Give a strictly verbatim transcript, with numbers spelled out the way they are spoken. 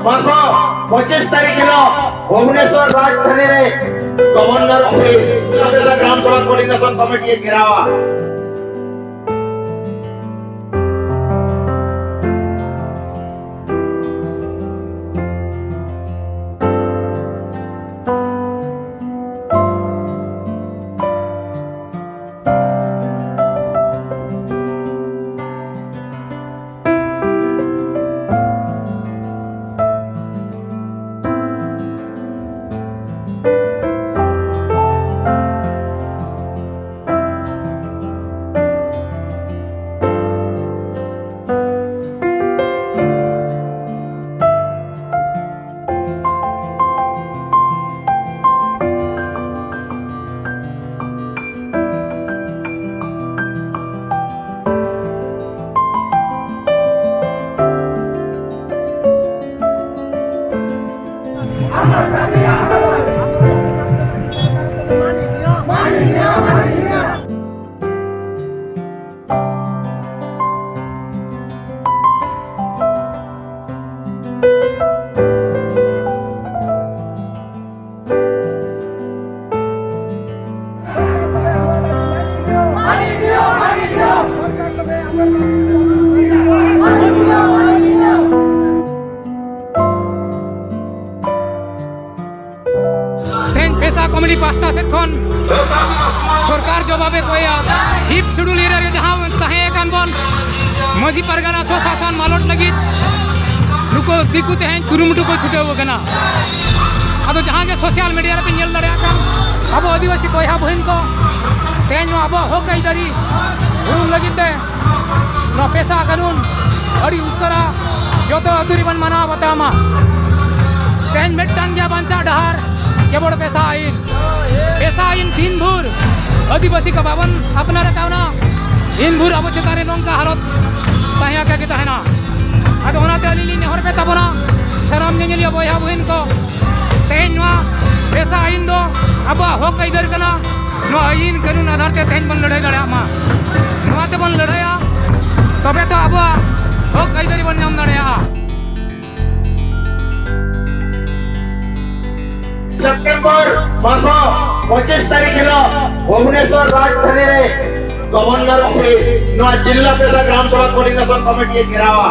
ᱢᱟᱥᱚ ᱯᱚᱸᱪᱤᱥ ᱛᱟᱹᱨᱤᱠᱷ ᱦᱤᱞᱳᱜ ᱵᱷᱩᱵᱽᱱᱮᱥᱚᱨ ᱨᱟᱡᱽᱫᱷᱟᱱᱤ ᱨᱮ governor office ᱛᱮᱞᱟᱯᱮᱥᱟ gram sabha coordination committee ᱮ ᱜᱷᱮᱨᱟᱣᱟ᱾ ᱛᱮᱦᱮᱧ ᱯᱮᱥᱟ ᱠᱚᱢᱤᱴᱤ ᱯᱟᱦᱴᱟ ᱥᱮᱫ ᱠᱷᱚᱱ ᱥᱚᱨᱠᱟᱨ ᱡᱚᱵᱟᱵᱮ ᱠᱚᱭᱟ᱾ ᱯᱷᱤᱯᱛᱷ ᱥᱤᱰᱩᱞ ᱮᱨᱤᱭᱟ ᱨᱮ ᱡᱟᱦᱟᱸ ᱛᱟᱦᱮᱸ ᱟᱠᱟᱱ ᱵᱚᱱ ᱢᱟᱹᱡᱷᱤ ᱯᱟᱨᱜᱟᱱᱟ ᱥᱚᱥᱟᱥᱚᱱ ᱢᱟᱞᱚᱴ ᱞᱟᱹᱜᱤᱫ ᱱᱩᱠᱩ ᱫᱤᱠᱩ ᱛᱮᱦᱮᱧ ᱠᱩᱨᱩᱢᱩᱴᱩ ᱠᱚ ᱪᱷᱩᱴᱟᱹᱣ ᱟᱠᱟᱱᱟ᱾ ᱟᱫᱚ ᱡᱟᱦᱟᱸ ᱜᱮ ᱥᱳᱥᱟᱞ ᱢᱤᱰᱤᱭᱟ ᱨᱮᱯᱮ ᱧᱮᱞ ᱫᱟᱲᱮᱭᱟᱜ ᱠᱟᱱ, ᱟᱵᱚ ᱟᱹᱫᱤᱵᱟᱹᱥᱤ ᱵᱚᱭᱦᱟ ᱵᱚᱦᱤᱱ ᱠᱚ ᱛᱮᱦᱮᱧ ᱱᱚᱣᱟ ᱟᱵᱚᱣᱟᱜ ᱦᱚᱠ ᱟᱹᱭᱫᱟᱹᱨᱤ ᱩᱨᱩᱢ ᱞᱟᱹᱜᱤᱫ ᱛᱮ ᱱᱚᱣᱟ ᱯᱮᱥᱟ ᱠᱟᱹᱱᱩᱱ ᱟᱹᱰᱤ ᱩᱥᱟᱹᱨᱟ ᱡᱚᱛᱚ ᱟᱹᱛᱩ ᱨᱮᱵᱚᱱ ᱢᱟᱱᱟᱣ ᱵᱟᱛᱟᱣ ᱢᱟ᱾ ᱛᱮᱦᱮᱧ ᱢᱤᱫᱴᱟᱝ ᱜᱮ ᱵᱟᱧᱪᱟᱣ ᱰᱟᱦᱟᱨ ᱠᱮᱵᱚᱞ ᱯᱮᱥᱟ ᱟᱹᱭᱤᱱ᱾ ᱯᱮᱥᱟ ᱟᱹᱭᱤᱱ ᱛᱤᱱ ᱵᱷᱳᱨ ᱟᱹᱫᱤᱵᱟᱹᱥᱤ ᱠᱚ ᱵᱟᱵᱚᱱ ᱟᱯᱱᱟᱨ ᱟᱠᱟᱣᱱᱟ, ᱤᱱ ᱵᱷᱳᱨ ᱟᱵᱚ ᱪᱮᱛᱟᱱ ᱨᱮ ᱱᱚᱝᱠᱟ ᱦᱟᱞᱚᱛ ᱛᱟᱦᱮᱸ ᱟᱠᱟ ᱜᱮ ᱛᱟᱦᱮᱱᱟ᱾ ᱟᱫᱚ ᱚᱱᱟᱛᱮ ᱟᱹᱞᱤᱧ ᱞᱤᱧ ᱱᱮᱦᱚᱨ ᱯᱮ ᱛᱟᱵᱚᱱᱟ, ᱥᱟᱱᱟᱢ ᱧᱮᱧᱮᱞᱤᱭᱟᱹ ᱵᱚᱭᱦᱟ ᱵᱚᱦᱤᱱ ᱠᱚ, ᱛᱮᱦᱮᱧ ᱱᱚᱣᱟ ᱯᱮᱥᱟ ᱟᱹᱭᱤᱱ ᱫᱚ ᱟᱵᱚᱣᱟᱜ ᱦᱚᱠ ᱟᱹᱭᱫᱟᱹᱨ ᱠᱟᱱᱟ᱾ ᱱᱚᱣᱟ ᱟᱹᱭᱤᱱ ᱠᱟᱹᱱᱩᱱ ᱟᱫᱷᱟᱨ ᱛᱮ ᱛᱮᱦᱮᱧ ᱵᱚᱱ ᱞᱟᱹᱲᱦᱟᱹᱭ ᱫᱟᱲᱮᱭᱟᱜ ᱢᱟ᱾ ᱱᱚᱣᱟ ᱛᱮᱵᱚᱱ ᱞᱟᱹᱲᱦᱟᱹᱭᱟ, ᱛᱚᱵᱮ ᱛᱚ ᱟᱵᱚᱣᱟᱜ ᱦᱚᱠ ᱟᱹᱭᱫᱟᱹᱨᱤ ᱵᱚᱱ ᱧᱟᱢ ᱫᱟᱲᱮᱭᱟᱜᱼᱟ᱾ ସେପ୍ଟେମ୍ବର ମାସ ପଚିଶ ତାରିଖ ଦିନ ଭୁବନେଶ୍ୱର ରାଜଧାନୀରେ ଗଭର୍ଣ୍ଣର ଅଫିସ ନୂଆ ଜିଲ୍ଲା ପେଶା ଗ୍ରାମ ସଭା କୋର୍ଡିନେସନ କମିଟି ଘେରାवा।